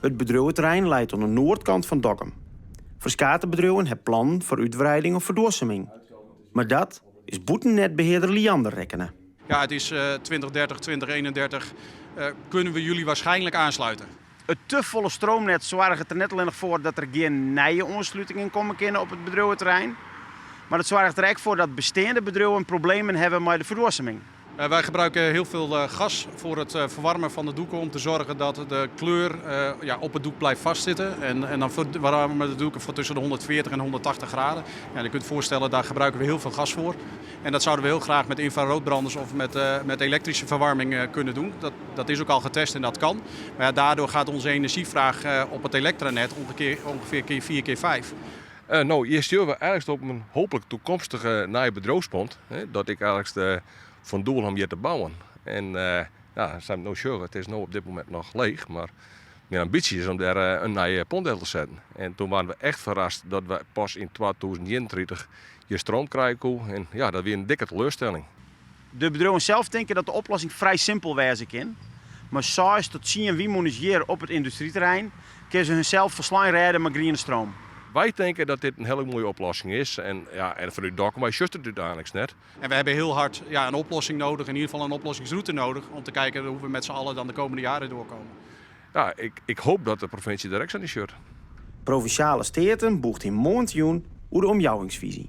It bedriuweterrein leit oan de noardkant fan Dokkum. Ferskate bedriuwen ha plannen foar útwreiding of ferduorsuming. Mar dat is bûten netbehearder Liander rekkene. Ja, het is 2030, 2031 kunnen we jullie waarschijnlijk aansluiten. It te folle stroomnet soarget der net allinnich foar dat der gjin nije oanslutingen komme kinne op it bedriuweterrein, mar it soarget der ek foar dat besteande bedriuwen problemen hawwe mei de ferduorsuming. Wij gebruiken heel veel gas voor het verwarmen van de doeken om te zorgen dat de kleur ja, op het doek blijft vastzitten. En dan verwarmen we de doeken voor tussen de 140 en 180 graden. Ja, je kunt voorstellen, daar gebruiken we heel veel gas voor. En dat zouden we heel graag met infraroodbranders of met elektrische verwarming kunnen doen. Dat is ook al getest en dat kan. Maar ja, daardoor gaat onze energievraag op het elektranet ongeveer keer 4 keer 5. No, hjir steane we eigenlijk op in hooplik takomstige nije bedriuwspont. Hè, dat ik eigenlijk fan doel om hjir te bouwen. En ja, sa't no sjogge, it is no op dit momint noch leech, mar myn ambysje is om dêr in nije pont del te setten. En doe waarden we echt ferrast dat we pas yn 2031 hjir stroom krije koe. En ja, dat wie in dikke teleurstelling. De bedriuwen sels tinke dat de oplossing frij simpel wêze kin. Mei 6 tot 10 wynmûnes hjir op it yndustryterrein kinne se harsels folslein rêde mei griene stroom. Wy tinke dat dit in hiele moaie oplossing is. En, ja, en fanút Dokkum wei sjochst it úteinlik net. En we hebben heel hard, ja, een oplossing nodig, in ieder geval een oplossingsroute nodig, om te kijken hoe we met z'n allen dan de komende jaren doorkomen. Ja, ik hoop dat de provinsje dêr ek sa nei sjocht. Provinsjale Steaten bûcht him moarntejûn oer de omjouwingsfyzje.